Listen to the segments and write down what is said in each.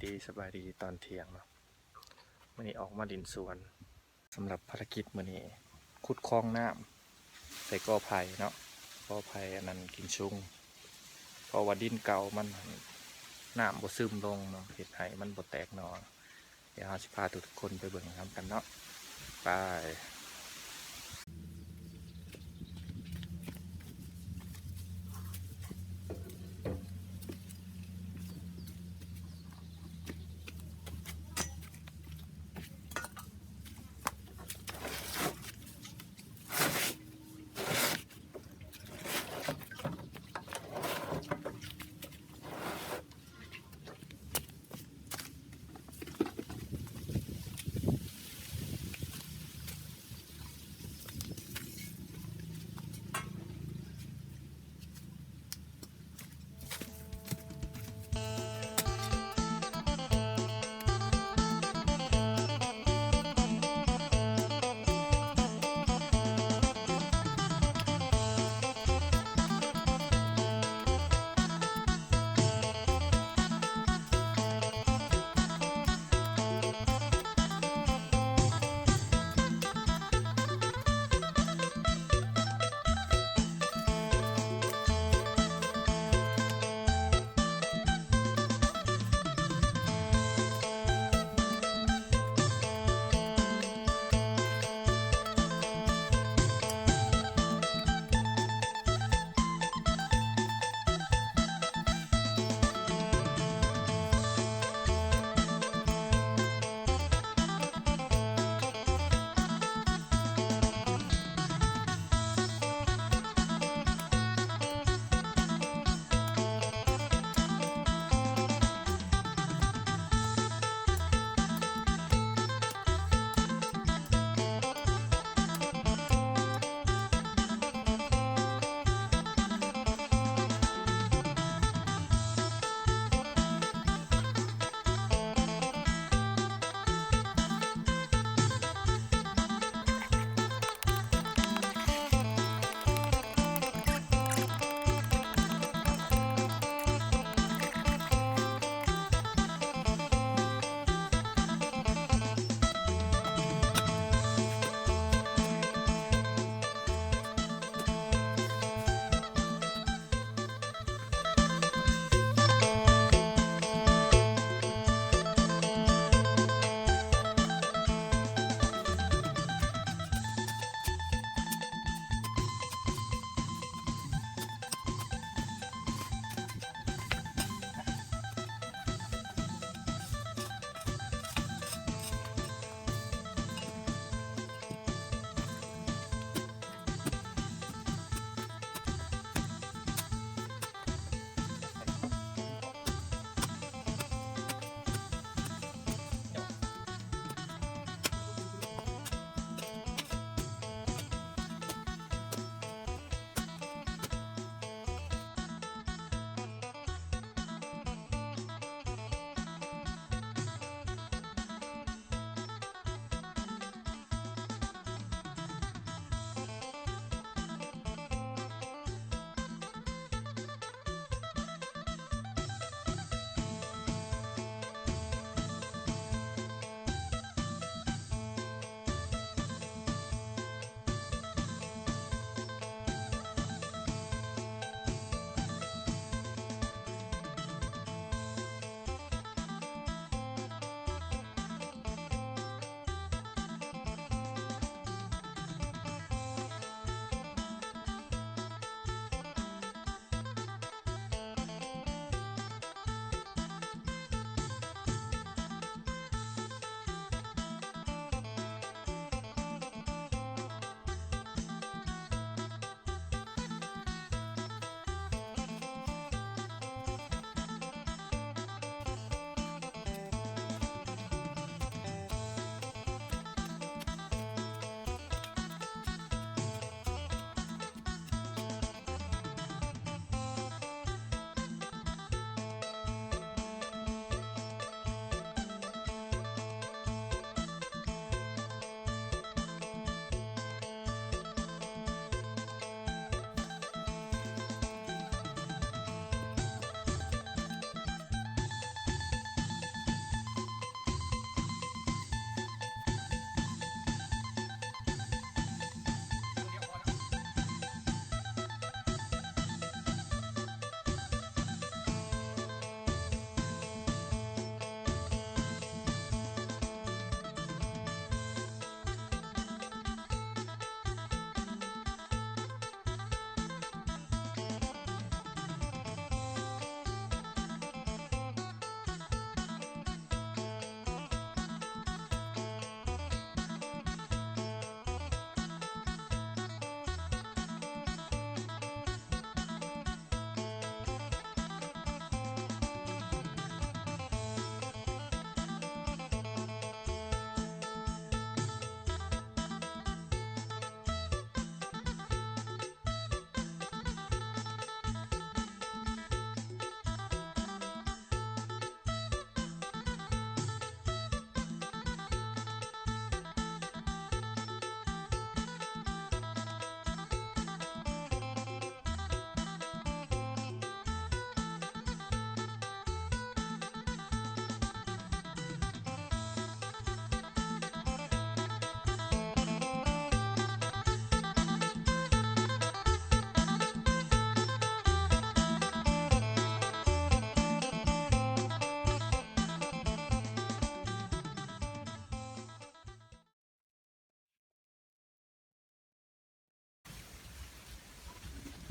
ດີ ສະບາຍດີຕອນທ່ຽງເນາະ. ມື້ນີ້ອອກມາຫຼິ້ນສວນ. ສຳລັບພາລະກິດມື້ນີ້ ຂຸດຄອງນ້ຳໃສ່ກໍໄຜ່ເນາະ, ກໍໄຜ່ອັນນັ້ນກິນຊຸງ ເພາະວ່າດິນເກົ່າມັນ ນ້ຳບໍ່ຊຶມລົງເນາະ, ເຮັດໃຫ້ມັນບໍ່ແຕກໜໍ່. ດຽວເຮົາຊິພາທຸກໆຄົນໄປເບິ່ງນຳກັນເນາະ. ໄປ.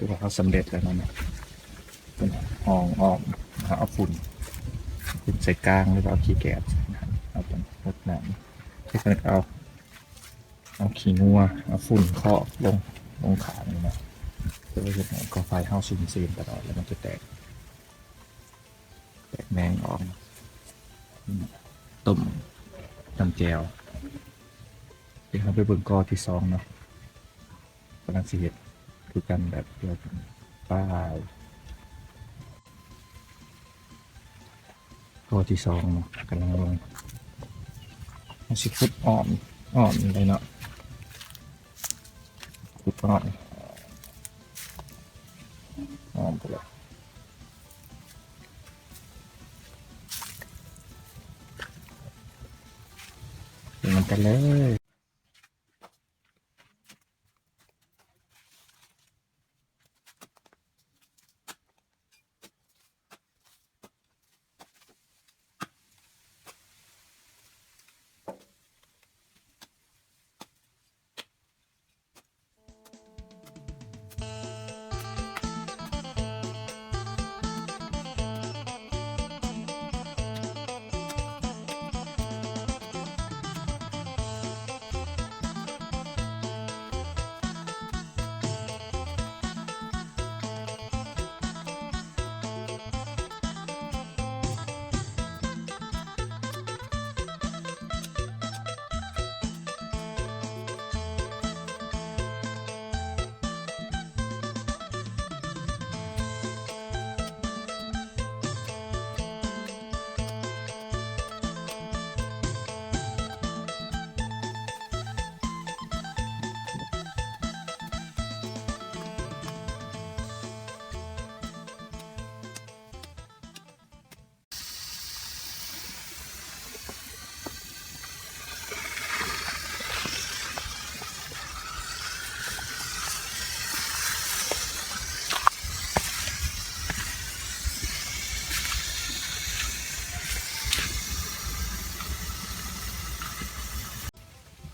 ຖືວ່າເຮົາສຳເລັດແລ້ວເນາະ ເປັນຫ້ອງອ້ອມ. ເຮົາເອົາຝຸ່ນ ຝຸ່ນໃສ່ກາງ ຫຼືວ່າເອົາຂີ້ແກດໃສ່ນະ ເຮົາຕ້ອງຫົດນ້ຳ ເຮັດໃຫ້ເອົາ ເອົາຂີ້ງົວ ເອົາຝຸ່ນເຄາະລົງ ລົງຂ້າງນີ້ນະ ເພື່ອເຮັດໃຫ້ກໍ່ໄຟເຮົາຊຸ່ມຊື່ນຕະຫຼອດ ແລ້ວມັນຈະແຕກ ແຕກແໜງອອກ. ຕົ້ມນ້ຳແຈ່ວ. ດຽວເຮົາໄປເບິ່ງກໍທີສອງເນາະ ກຳລັງຊິເຮັດຄືກັນແບບດຽວກັນ. ໄປ ກໍທີສອງເນາະ ກຳລັງລົງ. ເຮົາຊິຂຸດອ້ອມ ອ້ອມໄດ້ເນາະ ຂຸດອ້ອມ ອ້ອມໄປເລີຍ. ເບິ່ງນຳກັນເລີຍ.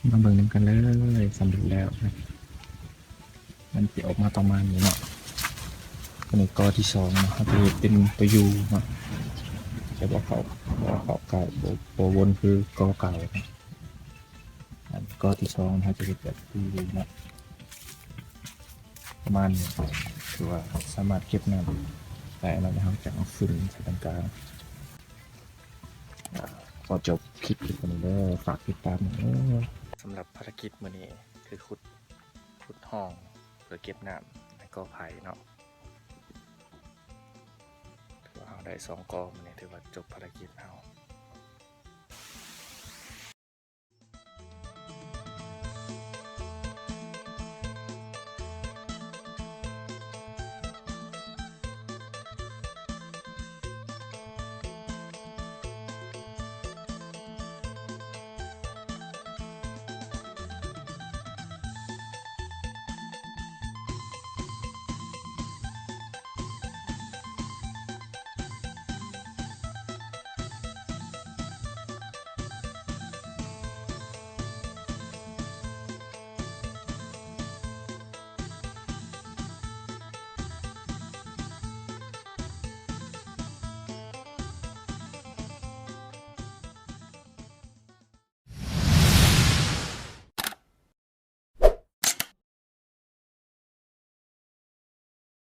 ມາເບິ່ງນຳກັນເລີຍ ສຳເລັດແລ້ວ ມັນຊິອອກມາປະມານນີ້ເນາະ. ອັນນີ້ກໍທີສອງເນາະ ເຮົາຈະເຮັດເປັນຕົວ U ເນາະ ຈະບໍ່ເຂົ້າ ບໍ່ເຂົ້າໃກ້ ບໍ່ ບໍ່ວົນຄືກໍເກົ່າເນາະ. ອັນກໍທີສອງເຮົາຈະເຮັດແບບ U ເນາະ ປະມານນີ້ ຖືວ່າສາມາດເກັບນ້ຳໄດ້ເນາະ. ແລ້ວເຮົາຈະເອົາຝຸ່ນໃສ່ຕອນກາງ. ຂໍຈົບຄລິບ ຄລິບນີ້ເດີ ຝາກຕິດຕາມເດີ. ສຳລັບພາລະກິດມື້ນີ້ຄືຂຸດ ຂຸດຮ່ອງເພື່ອເກັບນ້ຳໃນກໍໄຜ່ເນາະ. ຖືວ່າເຮົາໄດ້ສອງກໍມື້ນີ້ ຖືວ່າຈົບພາລະກິດເຮົາ.